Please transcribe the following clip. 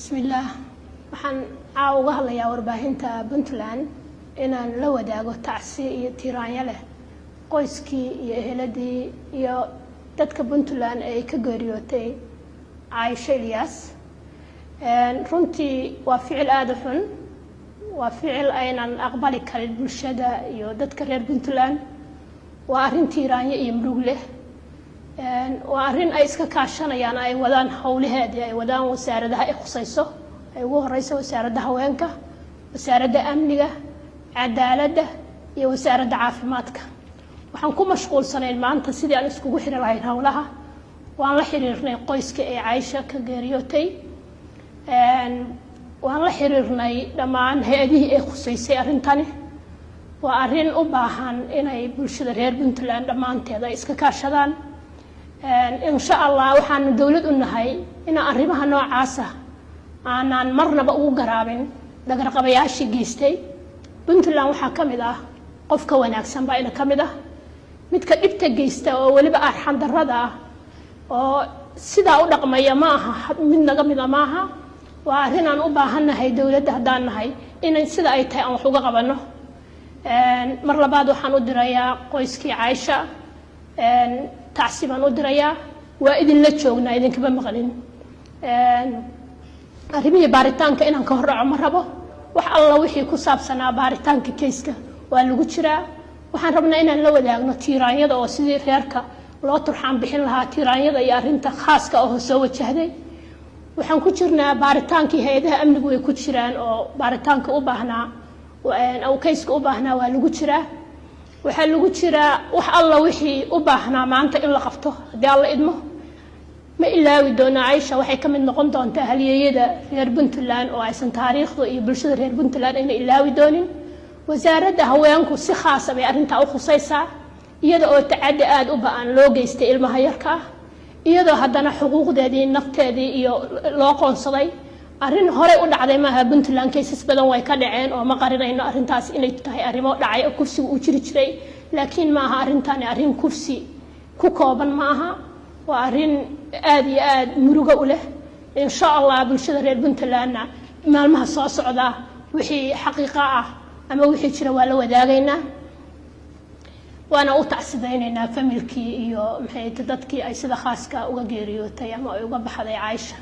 Bismillaah. Waxaan caawa uga hadlayaa warbaahinta Puntland inaan la wadaago tacsi iyo tiiraanyo leh qoyskii iyo eheladii iyo dadka Puntland ee ka geeriyootay Caaisho Ilyaas. Runtii waa ficil aada u xun, waa ficil aynan aqbali karin bulshada iyo dadka reer Puntland. Waa arrin tiiraanyo iyo murug leh. Waa arrin ay iska kaashanayaan, ay wadaan howlaheedii, ay wadaan wasaaradaha ay khusayso, ay ugu horeyso Wasaaradda Haweenka, Wasaaradda Amniga, Cadaaladda iyo Wasaaradda Caafimaadka. Waxaan ku mashquulsanayn maanta sidii aan iskugu xiri lahayn howlaha. Waan la xiriirnay qoyska ee Caysha ka geeriyootay, waan la xiriirnay dhammaan hay-adihii ay khuseysay. Arrintani waa arrin u baahan inay bulshada reer Puntland dhammaanteed ay iska kaashadaan, insha Allah. Waxaanu dowlad u nahay inaan arrimaha noocaasa aanaan marnaba ugu garaabin dhagarqabayaashii geystay. Puntland waxaa ka mid ah qofka wanaagsan baa ina ka mid ah midka dhibta geysta oo weliba arxan darrada ah oo sidaa u dhaqmaya. Ma aha mid naga mida, maaha. Waa arrin aan u baahannahay dowladda haddaan nahay inay sida ay tahay aan wax uga qabano. Mar labaad waxaan u dirayaa qoyskii Caaisha tacsi baan u dirayaa. Waa idinla joognaa, idinkama maqlin. Arrimihii baaritaanka inaan ka hordhaco ma rabo. Wax alla wixii ku saabsanaa baaritaanka case-ka waa lagu jiraa. Waxaan rabnaa inaan la wadaagno tiiraanyada oo sidii reerka loo turxaan bixin lahaa tiiraanyada iyo arrinta khaaska oo soo wajahday. Waxaan ku jirnaa baaritaankii, hay-adaha amnigu way ku jiraan oo baaritaanka u baahnaa, case-ka u baahnaa waa lagu jiraa. Waxaa lagu jiraa wax alla wixii u baahnaa maanta in la qabto. Haddii Alla idmo, ma ilaawi doono Caisha. Waxay ka mid noqon doontaa halyeeyada reer Puntland oo aysan taariikhda iyo bulshada reer Puntland ayna ilaawi doonin. Wasaaradda Haweenku si khaasa bay arrintaa u khusaysaa, iyada oo tacaddi aada u ba-an loo geystay ilmaha yarka ah, iyadoo haddana xuquuqdeedii, nafteedii iyo loo qoonsaday. Arrin horey u dhacday maaha Puntland, cases badan way ka dhaceen oo ma qarinayno arrintaas inay tahay arrimo dhacay oo kufsiga uu jiri jiray, laakiin ma aha arrintani arrin kufsi ku kooban, ma aha. Waa arrin aada iyo aada murugo u leh. Insha Allah, bulshada reer Puntlandna maalmaha soo socda wixii xaqiiqa ah ama wixii jira waa la wadaagaynaa, waana u tacsidaynaynaa family-kii iyo maxay dadkii ay sida khaaska uga geeriyootay ama ay uga baxday Caaisha.